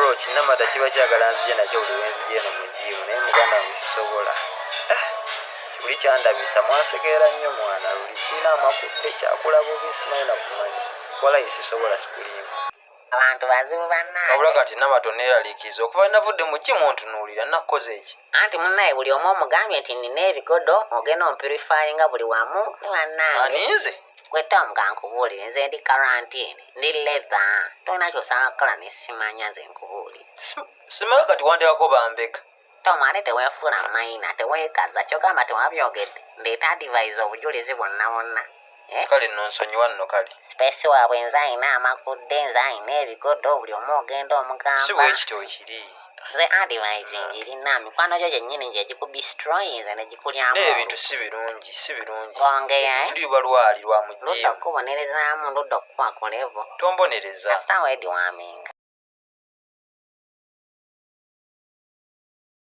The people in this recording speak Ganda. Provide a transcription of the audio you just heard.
Bro, kinamata kiba kyagala nzije nakyo buli wenzija eno mu gym, naye muganda wange sisobola. Eh, buli kyandabisa mwansekerera nnyo mwana luli kirina amakudde kyakula bubi simanyi nakumanya. Walayi sisobola, sikulimba. Abantu bazibu bannange. Wabula kati Namata oneeraliikiriza okuva navudde mu gym ontunuulira nakkoze eki? Anti munnaye buli omu omugambye nti nina ebigodo, ogenda ompurifyinga buli wamu ne bannange. Ani nze? Gwe Tom, kankubuulire, nze ndi quarantine, ndi leather, tolina ky'osanga kukola ne simanya, nze nkubuulire. Simanyi kati wanteekako bambega. Tom, ate teweefuula mayina, teweekaza, kyogamba tewabyogedde. Ndeeta advise obujulizi bwonna bwonna. Eh? Kale nno nsonyiwa nno kale. Space waabwe nze alina amakudde, nze alina ebigodo, buli omu ogenda Si omugamba. bwe kityo kiri. Nze advising ngirina mikwano gyo gyennyini gye gikubistroyinze ne gikulyamu. Naye ebintu si birungi, si birungi. Gongeya, eh? Luli luba lwali lwa mu Ludda gym. okukubonerezaamu, ludda okukuwa ku level. Tombonereza. Kasita weediwaminga.